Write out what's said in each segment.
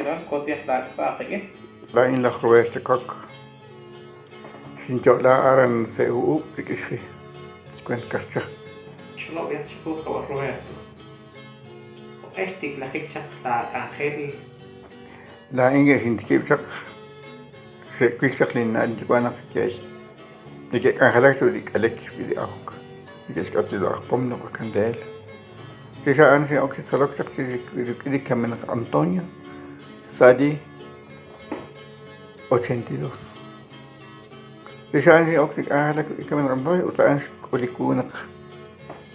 Aran kotz'i'j laak'ab'a' qik'in. Laa'in laj Roberto Coc. Xinyo'la aran CUU rik'in xji xwent Karcha. Ch'olob' yal chiqu qawa' Roberto. Jo'q'e xtiklajik chaq laak'anjel? Laa'in ke'xintikib' chaq xe'wil chaq linna' linyuwa' naq ke'x neke'k'anjelak chiru li k'alek rik'in li awk. Neke'xk'at li loq'aj pom, loq'aj kandeel. Chirix a'an xin'ok chi tzolok chaq chi rik'in li kamenaq Antonio sa' li 82. Chirix a'an xin'ok chi k'anjelak rik'in kamenaq Antonio ut a'an xk'ul li wu naq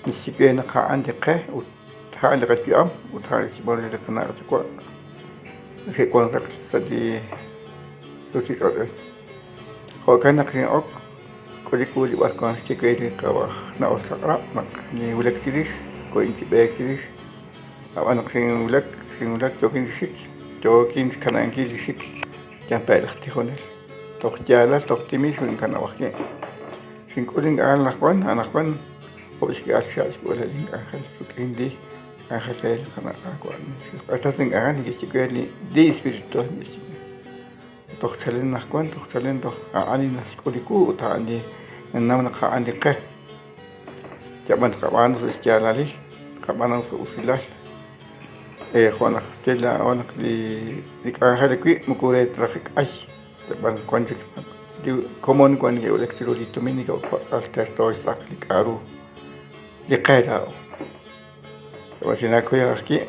kixye we naq a'an li qe ut a'an li qayu'am ut a'an li xb'aan li qana' qayuwa' xe'wank chaq sa' li ruuchich'och' a'in. Jo'kan naq xin'ok k'ulik wu li b'ar wank xye we li qawa' aj na'ol chaq'rab' naq ninwulak chirix, kohin chi b'eek chirix. Ab'an naq xinwulak, xinwulak yookin chi xik, yookin xkanab'ankil li xik yal pe' laj tijonel. Toj yaalal, toj timil xinkanab' ajwi'. Xink'ul ink'anjel anaqwan, anaqwan jo' xk'ihal chihab' xk'ulel link'anjel rik'in li k'anjel re li qana' Qaawa'. Q'axal ink'anjel neke'xye we li espiritual neke'xye we. Toj chalen anaqwan, toj chalen toj a'an li naxk'ul li wu ut a'an li nannaw naq a'an li qe. Yab'an tqab'aanu sa' xyaalalil, tqab'aanu sa' usilal. Jo' naq ye laa'o naq li k'anjel wi' moko re ta raj k'ay, yab'an wan chik li komon wan neke'wulak chiru li tumin neke'ok patz'al terto xtz'aq li k'a'ru li qe laa'o. Ab'an xinaakuy ajwi'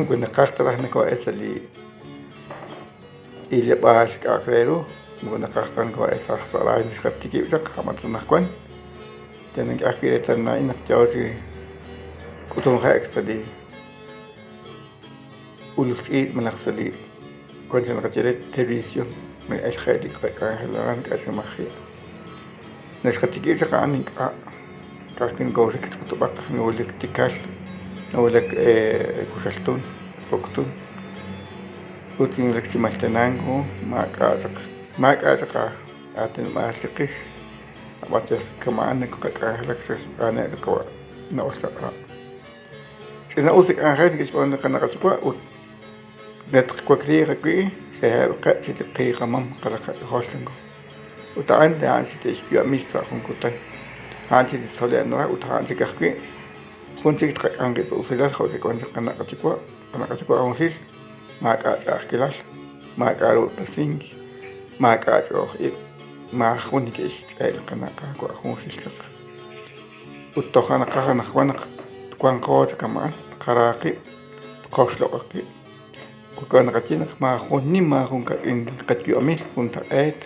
wi naqaj ta raj nokoo'el sa' li ileb'aal k'a'aq re ru, moko naqaj ta nokoo'el sa' sa' raay li xqatikib' chaq, ab'an anaqwan yal ink'a' ajwi' reetal laa'in naq yoo chi k'utunje'k sa' li ulul ch'iich' malaj sa' li wan chi naqaye re televisión na'elje'k li qak'anjel aran k'a' chi maji'. Naq xqatikib' chaq a'an ink'a' ka'ajwi' nokooxik ch'utub'aq, nawulak Tikal, nawulak Kuxaltun, Poptún ut kinwulak Chimaltenango maak'a' chaq maak'a' chaq aatinob'aal chiqix ab'an yal kama'an nakaqak'anjelak sa' xb'aaneb' li qawa' na'ol chaq'rab'. Ch'ina'us li k'anjel neke'xb'aanu li qana' qayuwa' ut natqwakliiq ajwi' saheb' qeb' chi li qiiqamam qalaj qak'ajol chanko. Ut a'an a'an chik te'xyu'ami sa' jun kutan. A'an chik li tzol'leb' naraj ut a'an chik ajwi' jun chik tqak'am qib' sa' usilal jo' xe'wank chaq qana' qayuwa', qana' qayuwa' junxil, maak'a' ch'a'ajkilal, maak'a' ru'tasink, maak'a' ch'o'oj ib', maajun neke'xch'e' li qana' qaawa' junxil chaq. Ut toja' naqaj anaqwan naq twanqo chi kama'an, tqara qib', tqoxloq'a qib'. Jo'kan naqaye naq maajun nim maajun kach'in li qayu'amil juntaq'eet,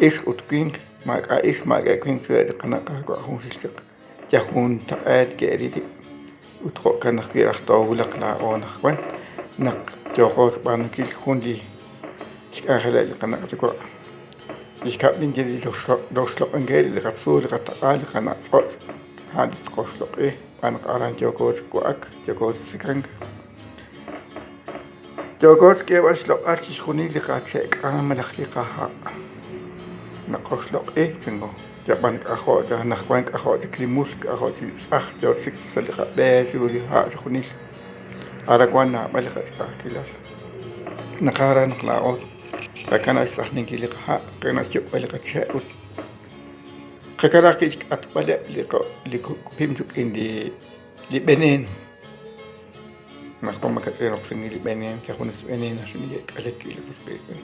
ixq ut winq, maak'a' ixq maak'a' winq chiruheb' li qana' qaawa' junxil chaq, yal juntaq'eet ke'ril rib'. Ut jo'kan ajwi' raj toowulaq laa'o anaqwan naq yooqo xb'aanunkil jun li xk'anjeleb' li qana' qayuwa'. Li xkab' ninye li roxloq'inkil li qatzuul, li qataq'a, li qana' ch'och', a'an li tqoxloq'i xb'aan naq aran yooko chi wa'ak, yooko chi tzekank. Yooko xk'eeb'al xloq'al chixjunil li qache'k'aam malaj li qaha'. Naqoxloq'i chanko. Yab'an k'ajo' anaqwan k'ajo' chik li mul, k'ajo' chik li tz'aj yo chik sa' li qab'e chiru li ha' chixjunil. Aran wank naab'al li qach'a'ajkilal. Naqaj raj naq laa'o tqakanab' xtz'ajninkil li qaha', tqakanab' xyok'b'al li qache' ut qakanab' ajwi' xk'atb'aleb' li kok' pim rik'in li veneno. Naq makach'in roksinkil li veneno, yal junes veneno ajwi' neke'k'alek wi' li qas qiitz'in.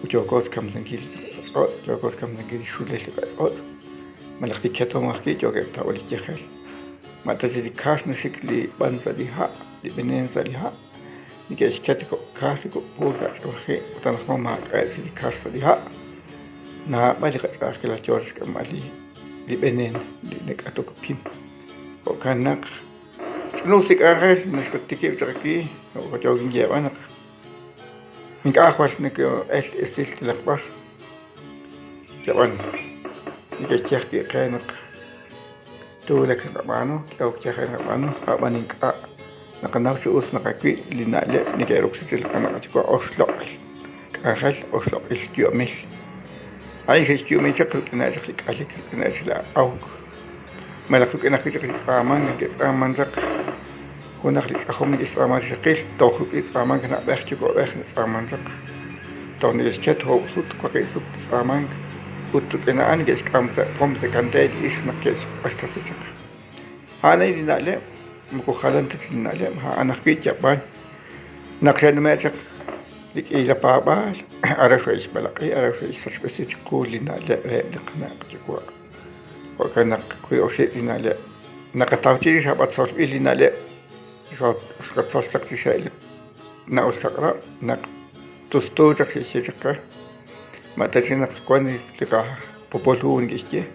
Ut yooko xkamsinkil li qach'och', yooko xkamsinkil li xxulel li qach'och' malaj li ketomq ajwi' yookeb' xtawb'al li yajel. Ma ta chik li kar naxik li b'an sa' li ha', li veneno sa' li ha', neke'xket li kok' kar, li kok' pur kach'ab'aji' ut anaqwan maak'a'eb' chik li kar sa' li ha'. Naab'al li qach'a'ajkilal yoo chixk'amb'al li veneno li nak'atok pim. Jo'kan naq Ch'ina'us li k'anjel naxtikib' chaq wi' jo' yook inyeeb'al naq ink'a' jwal neke'el esil yalaq b'ar yab'an neke'xye ajwi' qe naq tuulak naqab'aanu, k'ehok yajel naqab'aanu, ab'an ink'a' naqanaw chi us naq ajwi' li na'leb' neke'roksi chaq li qana' qayuwa' oxloq'il k'anjel, oxloq'il yu'amil. A'in xe'xyu'ami chaq rik'ineb' chaq li k'alik, rik'ineb' chaq li awk. Malaj rik'in ajwi' chaq li tz'aamank, neke'tz'aaman chaq Junaq li tz'ajom neke'xtz'aama rixaqil, toj rik'in tz'aamank na'b'ej yuwa'b'ej natz'aaman chaq. Toj neke'xket oob' sut, waqib' sut tz'aamank, ut rik'in a'an neke'xk'am sa' pom sa' kanteel li ixq naq ke'xq'axtesi chaq. A'an a'in li na'leb', moko jalan ta chik li na'leb', a'an ajwi' yab'al. Naq xe'nume' chaq li k'iila paab'aal, aran xe'xb'alaq'i, aran xe'xsachb'esi chiqu li na'leb' reheb' li qana' qayuwa'. Jo'kan naq wiib' oxib' li na'leb' naqataw chirix ab'an tzolb'il li na'leb' xqatzol chaq chi xe' li na'ul chaq'rab' naq tustu chaq xe'xye chaq qe ma ta chik naq wank li qapopol hu neke'xye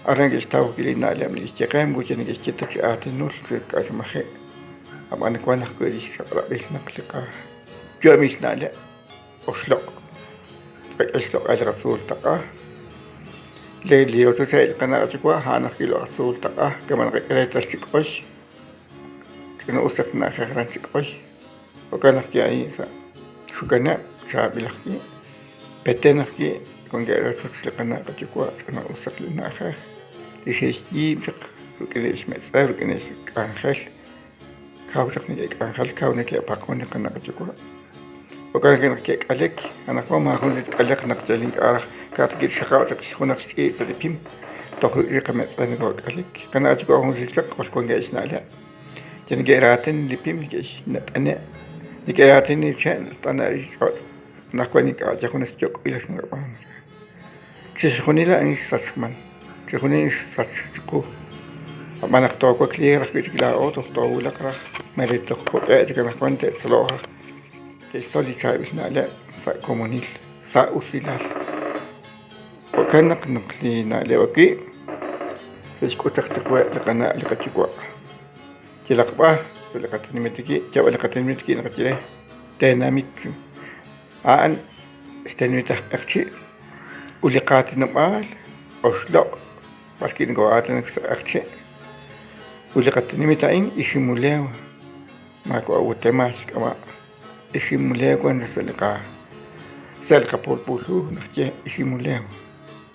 aran neke'xtaw ajwi' li na'leb' neke'xye qe moko neke'xye ta chi aatinul chi k'a'uxlmaji' ab'an wank ajwi' li xchaq'rab'il naq li qayu'amil na'leb' oxloq' tqak'e xloq'al li qatzuul taq'a li li rochoch li qana' qayuwa' a'an ajwi' li qatzuul taq'a kama' naqak'e reetal chi k'oy ch'ina'us chaq na'ajej aran chi k'oy jo'kan ajwi' a'in sa' xukaneb' chaab'il ajwi' Peten ajwi' wankeb' rochoch li qana' qayuwa' ch'ina'us chaq li na'ajej li xe'xyiib' chaq rik'in li xmetz'ew rik'in li xk'anjel kaw chaq neke'k'anjelak kaw neke'paqon li qana' qayuwa'. Jo'kan ajwi' naq ke'k'alek, anaqwan maajun chik tk'aleq naq yal ink'a' raj ka'aj ta ki'xxaqab' chaq junaq xch'iich' sa' li pim, toj rik'in li qametz'ew nokok'alek. Qana' qayuwa' junxil chaq jwal wankeb' xna'leb', yal neke'raatin li pim neke'xnat'ane', neke'raatin li che' nat'ane' li ch'och', anaqwan ink'a' yal junes yok'b'il raj naqab'aanu. Chixjunil a'in xsachman, chixjunil a'in xsach chiqu. Ab'an naq toowakliiq raj wi' chik laa'o toj toowulaq raj, mare toj kok'eb' chik anaqwan te'tzoloq raj, te'xtzol li chaab'il na'leb' sa' komonil, sa' usilal. Jo'kan naq naq li na'leb' awi' xe'xk'ut chaq chiquheb' li qana' li qayuwa'. Yalaq b'ar sa' li qatenamit awi', yab'al li qatenamit awi' naqaye re tenamit. A'an xtenamit aj q'eqchi' ut li qaatinob'aal oxloq' b'arwi' nokoo'aatinak sa' q'eqchi' ut li qatenamit a'in Iximulew maawa' Watemaal xk'ab'a' Iximulew wank sa' li qa sa' li qapoopol hu naxye Iximulew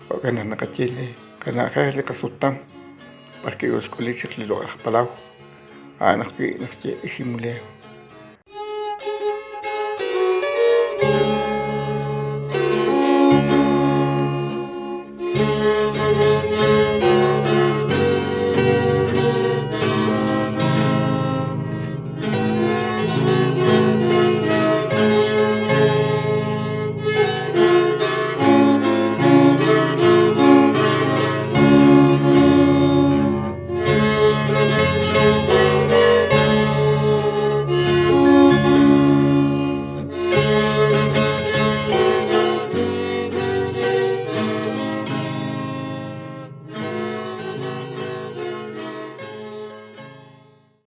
jo'kan naq naqaye li qana'ajej li qasutam b'arwi' xk'uluk chaq li loq'laj palaw a'an ajwi' naxye Iximulew.